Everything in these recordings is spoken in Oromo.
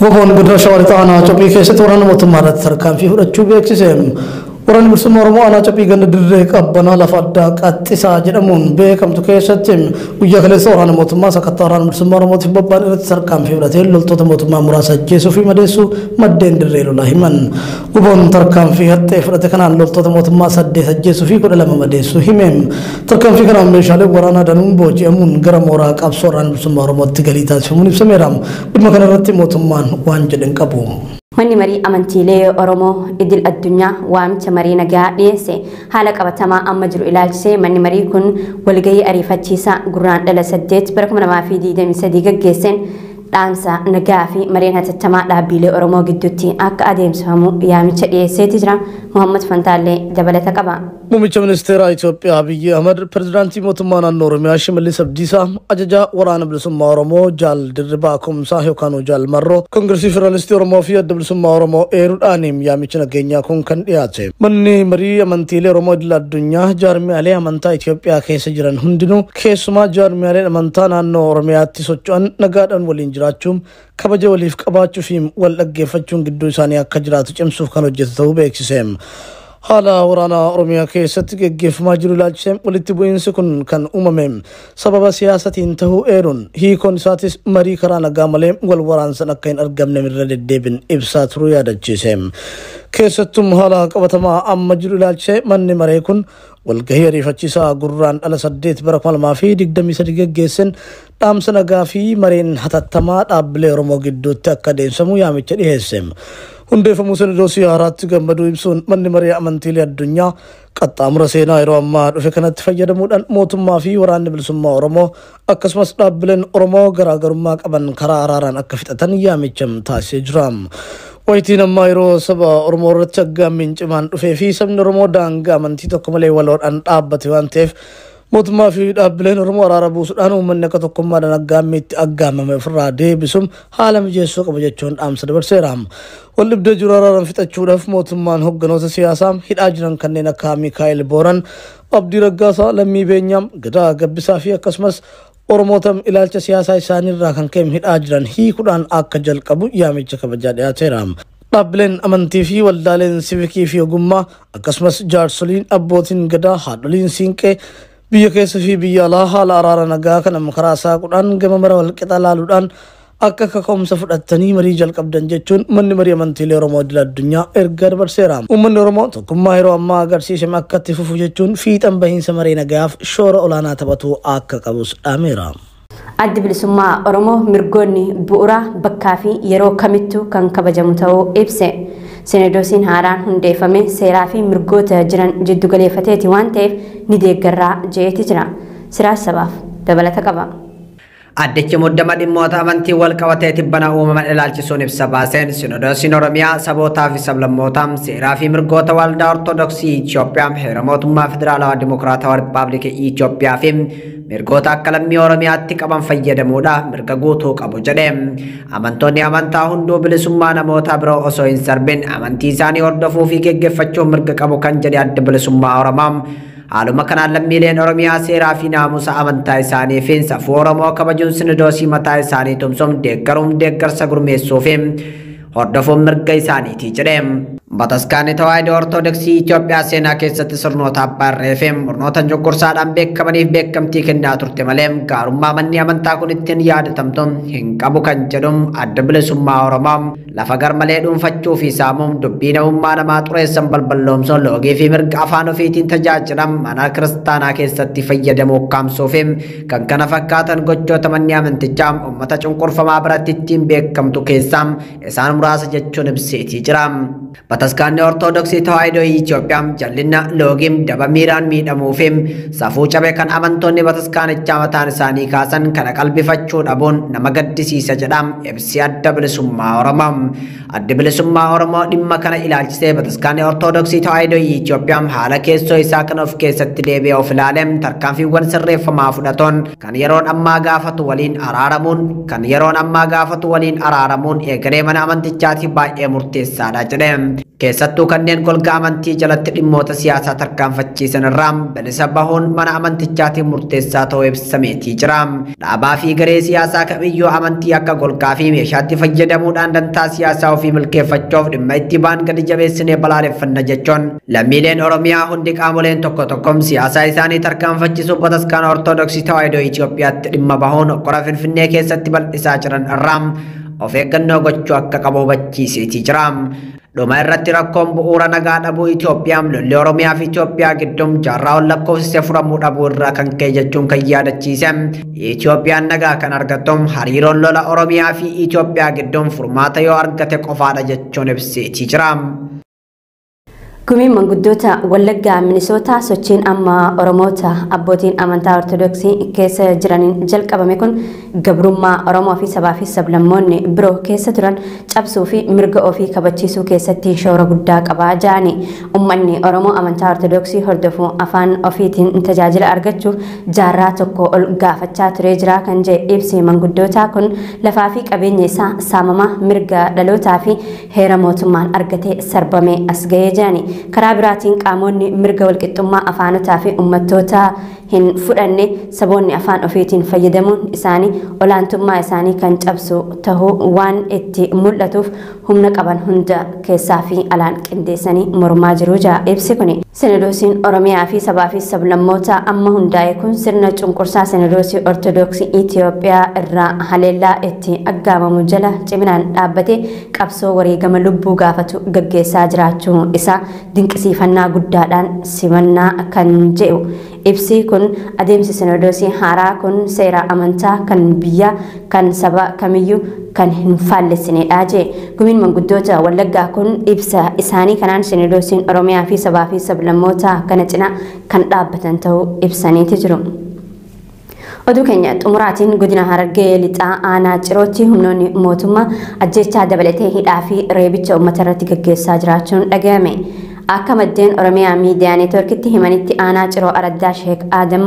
WBOn godina Shawaa Lixaa aanaa Cophii keessatti waraana mootummaa irratti tarkaanfii fudhachuu beeksise. Waraanni bilisummaa Oromoo aanaa Cophii ganda dirree qabbanaa lafa addaa qaxxisaa jedhamuun beekamtu keessatti guyyaa kaleessa waraana mootummaa sakattaa waraana bilisummaa Oromootiif bobba'an irratti tarkaanfii fudhatee loltoota mootummaa muraasa ajjeesuu fi madeessuu maddeen dirree lolaa himan. WBOn tarkaanfii haxxee fudhate kanaan loltoota mootummaa 8 ajjeesuu fi 12 madeessuu hime. Tarkaanfii kanaan meeshaalee waraanaa danuun booji'amuun gara mooraa qabsoo waraana bilisummaa Oromootti galii taasifamuun ibsameera. Dhimma kanarratti mootummaan waan jedhan qabu. Manni marii amantiilee Oromoo idil addunyaa waamicha marii nagaa dhiyeesse. Haala qabatamaa amma jiru ilaalchisee manni marii kun walgahii ariifachiisaa gurraan dhala 8 bara 2023 gaggeesseen dhaamsa nagaa fi mariin hatattamaa dhaabbilee Oromoo gidduutti akka adeemsifamu yaamicha dhiyeesseeti jira. Muhammad Fantaallee dabalata qaba. Muummicha ministeeraa Itoophiyaa Abiyyi Ahmad, pirezidaantii mootummaa naannoo Oromiyaa Shimallis Abdiisaa, ajajaa waraana bilisummaa Oromoo Jaal Dirribaa Kumsaa yookaan Jaal Marroo, Koongiresii Federaalistii Oromoo fi Adda Bilisummaa Oromoo eeruudhaan yaamichi nageenyaa kun kan dhiyaate. Manni marii amantiilee Oromoo idil addunyaa jaarmiyaalee amantaa Itoophiyaa keessa jiran hundinuu keessumaa jaarmiyaaleen amantaa naannoo Oromiyaatti socho'an nagaadhaan waliin jiraachuun kabaja waliif qabaachuu fi wal dhaggeeffachuun gidduu isaanii akka jiraatu cimsuuf kan hojjetu ta'uu beeksise. Haala waraanaa Oromiyaa keessatti geggeeffamaa jiru ilaalchisee walitti bu'iinsi kun kan uumame sababa siyaasatiin ta'uu eeruun hiikoon isaatis marii karaa nagaa malee wal waraansan akka hin argamne irra deddeebiin ibsaa turuu yaadachiise. Keessattuu haala qabatamaa amma jiru ilaalchisee manni maree kun walgahii ariifachiisaa gurraan dhala 8 bara 2023 geggeessen dhaamsa nagaa fi mareen hatattamaa dhaabbilee Oromoo gidduutti akka adeemsifamu yaamicha dhiyeesse. Hundeeffamuu Sinodoosii haaraatti gammaduu ibsuun manni marii amantiilee addunyaa qaxxaamura seenaa yeroo ammaa dhufe kanatti fayyadamuudhaan mootummaa fi waraanni bilisummaa Oromoo akkasumas dhaabbileen Oromoo garaagarummaa qaban karaa araaraan akka fixatan yaamicha taasisee jira. Wayitiin ammaa yeroo saba Oromoo irratti aggaammiin cimaan dhufee fi sabni Oromoo daangaa amantii tokko malee waloodhaan dhaabbate waan ta'eef mootummaa fi dhaabbileen Oromoo araara buusuudhaan uummanni akka tokkummaadhaan aggaammiitti aggaamame ofirraa deebisuun haala mijeessuu qaba jechuun dhaamsa dabarseera. Waldhibdee jiru araaraan fixachuudhaaf mootummaan hogganoota siyaasaa hidhaa jiran kanneen akka Mikaa'el Booran, Abdii Raggaasaa, Lammii Beenyaa, Gadaa Gabbisaa fi akkasumas Oromoota ilaalcha siyaasaa isaaniirraa kan ka'e hidhaa jiran hiikuudhaan akka jalqabu yaamicha kabajaa dhiyaateera. Dhaabbileen amantii fi waldaaleen siivikii fi ogummaa akkasumas jaarsoliin abbootiin gadaa haadholiin siinqee biyya keessa fi biyya alaa haala araara nagaa kana karaa saaquudhaan gama mara walqixa laaluudhaan akka kaka'umsa fudhattanii marii jalqabdan jechuun manni marii amantiilee Oromoo idil addunyaa ergaa dabarseera. Uummanni Oromoo tokkummaa yeroo ammaa agarsiisame akka itti fufu jechuun fiixan bahiinsa marii nagaaf shoora olaanaa taphatu akka qabus dhaameera. Addi bilisummaa Oromoo mirgoonni bu'uuraa bakkaa fi yeroo kamittuu kan kabajamu ta'uu ibse. Sinodoosiin haaraan hundeeffame seeraa fi mirgoota jiran jiddu galeeffateeti waan ta'eef ni deeggarraa je'eeti jira. Siraaj sabaaf dabalata qaba. Addichi muddama dhimmoota amantii wal qabatee tibbana uumaman ilaalchisuun ibsa baaseen Sinodoosiin Oromiyaa sabootaa fi sablammootaa seeraa fi mirgoota waldaa Ortodoksii Itoophiyaa heera mootummaa Federaalawaa Dimokiraatawaa Rippaabilikii Itoophiyaa fi mirgoota akka lammii Oromiyaatti qaban fayyadamuudha mirga guutuu qabu jedhe. Amantoonni amantaa hunduu bilisummaa namoota biroo osoo hin sarbin amantii isaanii hordofuu fi geggeeffachuun mirga qabu kan jedhe adda bilisummaa Oromoo. Haaluma kanaan lammiileen Oromiyaa seeraa fi naamusa amantaa isaanii fi safuu Oromoo kabajuun sinodoosii mataa isaanii tumsuun deeggaruun deeggarsa gurmeessuu fi hordofuun mirga isaaniiti jedhe. Bataskaanni Tawaahidoo Ortodoksii Itoophiyaa seenaa keessatti sirnoota abbaa irree fi murnoota cunqursaadhaan beekamaniif beekamtii kennaa turte malee gaarummaa manni amantaa kun ittiin yaadatamtu hin qabu kan jedhu adda bilisummaa Oromoo lafa garmalee dhuunfachuu fi saamuun dubbii namummaa namaa xureessan balballoomsuun loogii fi mirga afaan ofiitiin tajaajilan mana kiristaanaa keessatti fayyadamuu ukkaamsuu fi kan kana fakkaatan gochoota manni amantichaa uummata cunqurfamaa biratti ittiin beekamtu keessaa isaan muraasa jechuun ibseetii jira. Bataskaanni Ortodoksii Tawaahidoo Itoophiyaa jallinna loogiin daba miiraan miidhamuu fi safuu cabe kan amantoonni bataskaanichaa mataan isaanii kaasan kana qalbifachuu dhabuun nama gaddisiisa jedha ibsi adda bilisummaa Oromoo. Addi bilisummaa Oromoo dhimma kana ilaalchisee bataskaanni Ortodoksii Tawaahidoo Itoophiyaa haala keessoo isaa kan of keessatti deebi'ee of ilaale tarkaanfiiwwan sirreeffamaa fudhatoon kan yeroon ammaa gaafatu waliin araaramuun eegalee mana amantichaa amantichaatiif baay'ee murteessaadha jedhe. Keessattuu kanneen golga amantii jalatti dhimmoota siyaasaa tarkaanfachiisan irraa bilisa bahuun mana amantichaatiif murteessaa ta'uu ibsameetii jira. Dhaabaa fi garee siyaasaa kamiyyuu amantii akka golgaa fi meeshaatti fayyadamuudhaan dantaa siyaasaa ofii milkeeffachuuf dhimma itti ba'an gadi jabeessinee balaaleffanna jechuun lammiileen Oromiyaa hundi qaamoleen tokko tokkoon siyaasaa isaanii tarkaanfachiisuuf bataskaana Ortodoksii Tawaahidoo Itoophiyaatti dhimma bahuun qora Finfinnee keessatti bal'isaa jiran irraa of eeggannoo gochuu akka qabu hubachiiseetii jira. Dhuma irratti rakkoon bu'uura nagaa dhabuu Itoophiyaa lolli Oromiyaa fi Itoophiyaa gidduun jaarraa ol lakkoofsise furamuu dhabuu irraa kan ka'e jechuun kan yaadachiise. Itoophiyaan nagaa kan argattu hariiroon lola Oromiyaa fi Itoophiyaa gidduun furmaata yoo argate qofaadha jechuun ibseetii jira. Gumiin manguddoota Wallaggaa Minisootaa sochiin amma Oromoota abbootiin amantaa Ortodoksii keessa jiraniin jalqabame kun gabrummaa Oromoo fi sabaa fi sablammoonni biroo keessa turan cabsuu fi mirga ofii kabachiisuu keessatti shoora guddaa qabaa jedhani. Uummanni Oromoo amantaa Ortodoksii hordofu afaan ofiitiin tajaajila argachuuf jaarraa tokko ol gaafachaa turee jira kan jedhe ibsi manguddootaa kun lafaa fi qabeenya isaa saamamaa mirga dhalootaa fi heera mootummaan argatee sarbamee as ga'ee jedhani. Karaa biraatiin qaamonni mirga walqixxummaa afaanotaa fi uummattoota hin fudhanne saboonni afaan ofiitiin fayyadamuun isaanii olaantummaa isaanii kan cabsu tahuu waan itti mul'atuuf humna qaban hunda keessaa fi alaan qindeessanii mormaa jiru jedha ibsi kuni. Sinodoosiin Oromiyaa fi sabaa fi sablammoota amma hundaa'e kun sirna cunqursaa Sinodoosii Ortodoksii Itoophiyaa irraa haleellaa itti aggaamamu jala ciminaan dhaabbatee qabsoo wareegama lubbuu gaafatu gaggeessaa jiraachuu isaa dinqisiifannaa guddaadhaan simannaa kan jedhu. Ibsi kun adeemsi sinodoosii haaraa kun seera amantaa kan biyyaa kan saba kamiyyuu kan hin faallessinedha jedhe. Gumiin manguddoota Wallaggaa kun ibsa isaanii kanaan sinodoosiin Oromiyaa fi sabaa fi sablammoota kana cinaa kan dhaabbatan ta'uu ibsaniiti jiru. Oduu keenya xumuraatiin godina Harargee lixaa aanaa Cirootti humnoonni mootummaa ajjeechaa dabalatee hidhaa fi reebicha uummata irratti gaggeessaa jiraachuun dhagahame. Akka maddeen Oromiyaa Miidiyaa Neetworkitti himanitti aanaa Ciroo Araddaa Sheek Aadam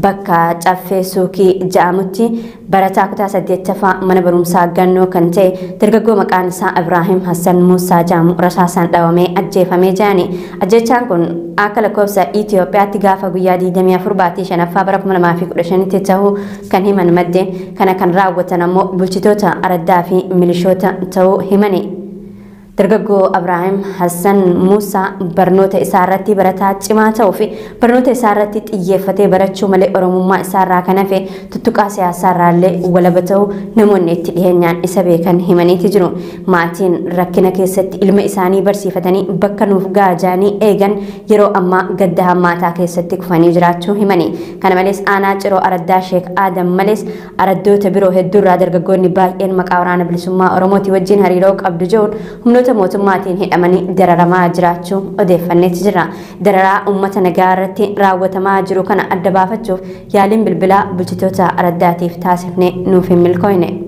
bakka Caffee Suukii jedhamutti barataa kutaa 8ffaa mana barumsaa Gannoo kan ta'e dargaggoo maqaan isaa Ibraahim Hassan Muusaa jedhamu rasaasaan dhawamee ajjeefamee jirani. Ajjeechaan kun akka lakkoofsa Itoophiyaatti gaafa guyyaa 24 baatii 5ffaa bara 2015tti ta'uu kan himan maddeen kana kan raawwatan ammoo bulchitoota araddaa fi milishoota ta'uu himani. Dargaggoo Ibraahim Hassan Muusaa barnoota isaa irratti barataa cimaa ta'uu fi barnoota isaa irratti xiyyeeffatee barachuu malee Oromummaa isaa irraa kan hafe tuttuqaa siyaasaa irraa illee walaba ta'uu namoonni itti dhiyeenyaan isa beekan himaniiti jiru. Maatiin rakkina keessatti ilma isaanii barsiifatanii bakka nuuf gahaa jedhanii eegan yeroo ammaa gadda hammaataa keessatti kufanii jiraachuu himani. Kana malees aanaa Ciroo Araddaa Sheek Aadam malees araddoota biroo hedduurraa dargaggoonni baay'een maqaa waraana bilisummaa Oromootii wajjin hariiroo qabdu jedhuun humnoota mootummaatiin hidhamanii dararamaa jiraachuu odeeffanneeti jira. Dararaa uummata nagaa irratti raawwatamaa jiru kana adda baafachuuf yaaliin bilbilaa bulchitoota araddaatiif taasifne nuuf hin milkoofne.